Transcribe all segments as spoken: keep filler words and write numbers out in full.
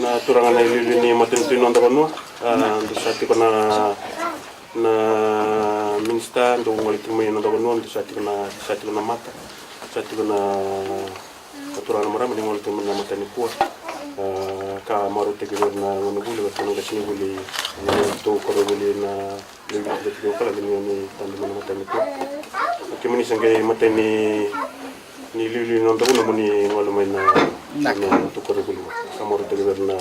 Na turaga na iliuliu ni matanitu ni noda vanua, a, dou sa tiko na, na minisita, dou gole tiko mai na noda vanua, dou sa tiko na, sa tiko na mata, sa tiko na, na turaga na marama ni gole tiko mai na mata nikua. A, ka marautaki vei ira na gonevuli, vata na qasenivuli, na tou koronivuli na Lewe ni Lotu Vakalougatataki ni Tabu mai na matanitu. Kemuni sa qai matai ni, ni liuliu ni noda vanua mo ni gole mai na, na, na tou koronivuli. Sa marautaki vei ira na,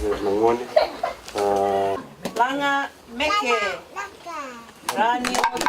vei ira na gone. A, Laga meke. Rani o